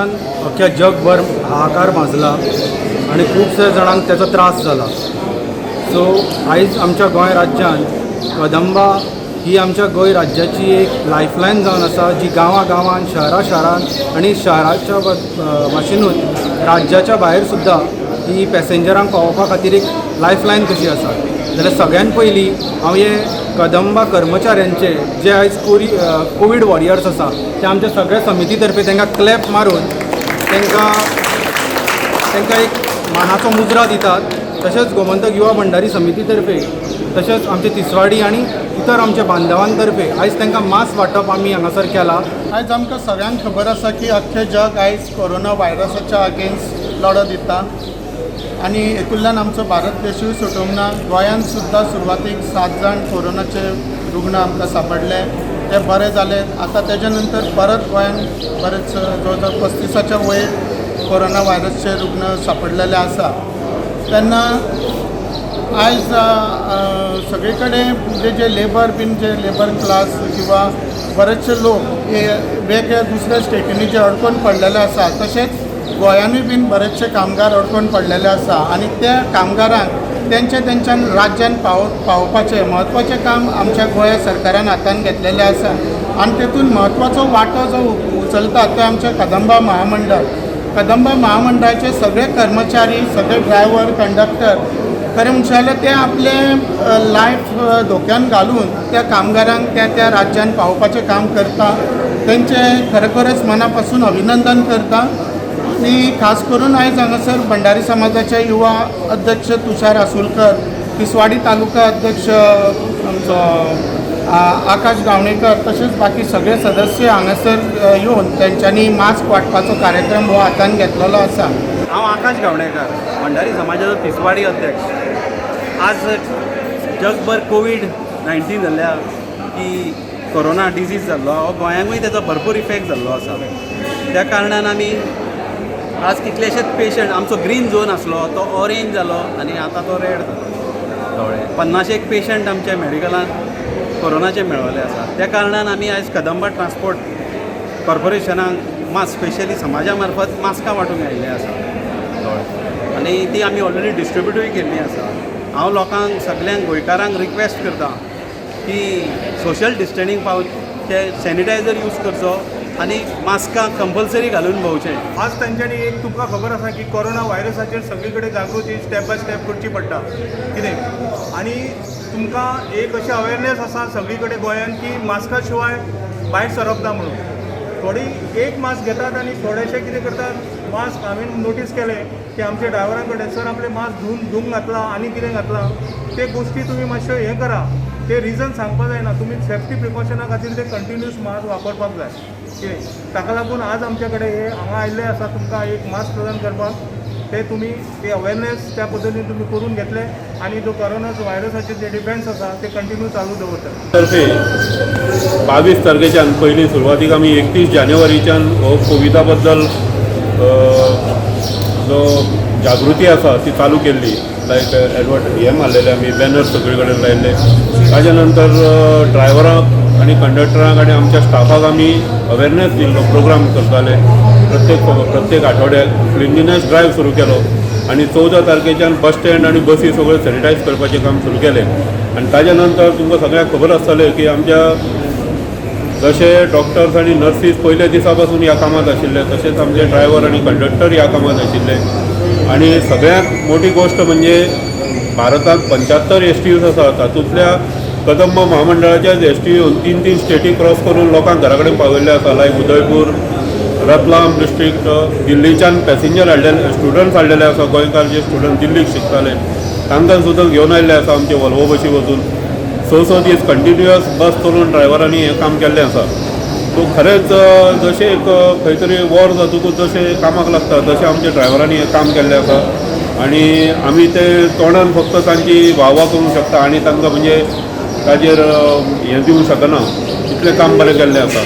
कोरोनान अख्ख्या जगभर हाहाकार माजला आनी खुबशे जाणांक तेचो त्रास जाला. सो आयज आमच्या गोंय राज्यांत कदंबा ही आमच्या गोंय राज्याची एक लायफलायन जावन आसा, जी गांवां गांवान, शहरा शहरान आनी शहराच्या भाशेनूच राज्याच्या भायर सुद्दां ही पॅसेंजरांक पावोवपा खातीर एक लायफलायन कशी आसा. जाल्यार सगळ्यान पयलीं हांव हे कदंबा कर्मचाऱ्यांचे, जे आयज कोवीड वॉरियर्स आसा, ते आमच्या सगळ्या समिती तर्फे तांकां क्लॅप मारून तांकां एक मानाचो मुजरा दितात. तशेंच गोमंतक युवा भंडारी समिती तर्फे, तशेंच आमचे तिसवाडी आनी इतर आमच्या बांधवां तर्फे आयज तांकां मास्क वांटप आमी हांगासर केलां. आयज आमकां सगळ्यांक खबर आसा की अख्खें जग आयज कोरोना व्हायरसाच्या अगेन्स्ट लढो दिता आनी हेतूंतल्यान आमचो भारत देशूय सुटूंक ना. गोंयांत सुद्दां सुरवातीक सात जाण कोरोनाचे रुग्ण आमकां सांपडले, ते बरे जाले. आतां तेज्या नंतर परत गोंयांत बरेच जवळ जवळ 35च्या वयर कोरोना व्हायरसचे रुग्ण सांपडलेले आसा. तेन्ना आयज सगळे कडेन म्हणजे जे लेबर बीन, जे लेबर क्लास किंवा बरेचशे लोक हे वेगळ्या दुसऱ्या स्टेटींनी जे अडकून पडलेले आसा, तशेंच गोंयानूय बीन बरेचशे कामगार अडकून पडलेले आसा आनी त्या कामगारांक तेंच्या तेंच्या राज्यान पावोवपाचें म्हत्वाचें काम आमच्या गोंय सरकारान हातान घेतलेलें आसा. आनी तेतून म्हत्वाचो वांटो जो उचलता तो आमच्या कदंबा महामंडळ. कदंबा महामंडळाचे सगळे कर्मचारी, सगळे ड्रायव्हर, कंडक्टर, खरें म्हणचे जाल्यार ते आपले लायफ धोक्यान घालून त्या कामगारांक त्या त्या राज्यान पावोवपाचें काम करता. तेंचें खरोखरच मना पासून अभिनंदन करता. आनी खास करून आयज हांगासर भंडारी समाजाचे युवा अध्यक्ष तुषार आसुलकर, तिसवाडी तालुका अध्यक्ष आमचो आकाश गावणेकर, तशेंच बाकी सगळे सदस्य हांगासर येवन तेंच्यांनी मास्क वांटपाचो कार्यक्रम हो हातान घेतलेलो आसा. हांव आकाश गावणेकर, भंडारी समाजाचो तिसवाडी अध्यक्ष. आज जगभर कोवीड 19 जाल्ल्या की कोरोना डिजीज जाल्लो हो गोंयांकूय तेजो भरपूर इफेक्ट जाल्लो आसा. त्या कारणान आमी आज कितलेशेच पेशंट, आमचो ग्रीन झोन आसलो तो ऑरेंज जालो आनी आतां तो रेड जालो. कळ्ळें? 50 एक पेशंट आमच्या मेडिकलान कोरोनाचे मेळवले आसा. त्या कारणान आमी आयज कदंबा ट्रान्सपोर्ट कॉर्पोरेशनाक मास्क, स्पेशली समाजा मार्फत मास्कां वांटूंक आयिल्ले आसा. कळ्ळें? आनी ती आमी ऑलरेडी डिस्ट्रिब्युटूय केल्ली आसा. हांव लोकांक, सगल्यांक गोंयकारांक रिक्वेस्ट करता की सोशल डिस्टन्सींग पावचे, सॅनिटायझर यूज करचो आनी मास्कां कंपल्सरी घालून भोंवचें. आज तांच्यांनी एक तुमकां खबर आसा की कोरोना व्हायरसाचेर सगळी कडेन जागृती स्टेप बाय स्टेप करची पडटा कितें. आनी तुमकां एक अशें अवेरनेस आसा सगळी कडेन गोंयांत की मास्का शिवाय भायर सरप ना म्हणून. थोडी एक मास्क घेतात आनी थोडेशे कितें करतात, मास्क हांवें नोटीस केलें की आमच्या ड्रायव्हरां कडेन, सर, आपलें मास्क धुवन धुवंक घातलां आनी कितें घातलां. ते गोश्टी तुमी मातश्यो हें करा. ते रिजन सांगपा जायना तुमी. सेफ्टी प्रिकॉशना खातीर ते कंटिन्युअस मास्क वापरपाक जाय कितें. ताका लागून आज आमचे कडेन हे हांगा आयिल्ले आसा तुमकां एक मास्क प्रदान करपाक. ते तुमी ते अवेरनेस त्या पद्दतीन तुमी करून घेतले आनी जो कोरोना व्हायरसाचे जे डिफेन्स आसा ते कंटिन्यू चालू दवरतात. तर्फे 22 तारखेच्यान, पयलीं सुरवातीक आमी 31 जानेवारीच्यान हो कोविडा बद्दल जो जागृती आसा ती चालू केल्ली. लायक एडवर्ट हें मारलेले आमी, बॅनर सगळे कडेन लायल्ले. ताज्या नंतर ड्रायव्हरांक आनी कंडक्टरांक आनी आमच्या स्टाफाक आमी अवेरनेस दिल्लो प्रोग्राम करताले. प्रत्येक प्रत्येक आठवड्याक क्लिनलीनेस ड्रायव्ह सुरू केलो आनी 14 तारखेच्यान बस स्टँड आनी बसी सगळ्यो सॅनिटायज करपाचें काम सुरू केलें. आनी ताज्या नंतर तुमकां सगळ्यांक खबर आसतलें की आमच्या जशे डॉक्टर्स आनी नर्सीस पयल्या दिसा पासून ह्या कामांत आशिल्ले, तशेंच आमचे ड्रायव्हर आनी कंडक्टर ह्या कामांत आशिल्ले. आनी सगळ्यांत मोठी गोश्ट म्हणजे भारतांत 75 एसटीयूज आसा, तातूंतल्या कदंब म्हामंडळाच्याच एसटीयून तीन तीन स्टेटी क्रॉस करून लोकांक घरा कडेन पावयल्ले आसा. लायक उदयपूर, रतलाम डिस्ट्रिक्ट, दिल्लीच्यान पॅसेंजर हाडलेले, स्टुडंट्स हाडलेले आसा. गोंयकार जे स्टुडंट दिल्लीक शिकताले तांकां सुद्दां घेवन आयिल्ले आसा. आमचे वॉल्वो बशी वचून स स दीस कंटिन्युअस बस चलोवन ड्रायव्हरांनी हें काम केल्लें आसा. सो खरेंच जशें एक खंय तरी वॉर जातकूच जशें कामाक लागता, तशें आमच्या ड्रायव्हरांनी हें काम केल्लें आसा. आनी आमी ते तोंडान फक्त तांची वाह करूंक शकता आनी तांकां म्हणजे ताजेर हें दिवंक शकना, इतलें काम बरें केल्लें आसा.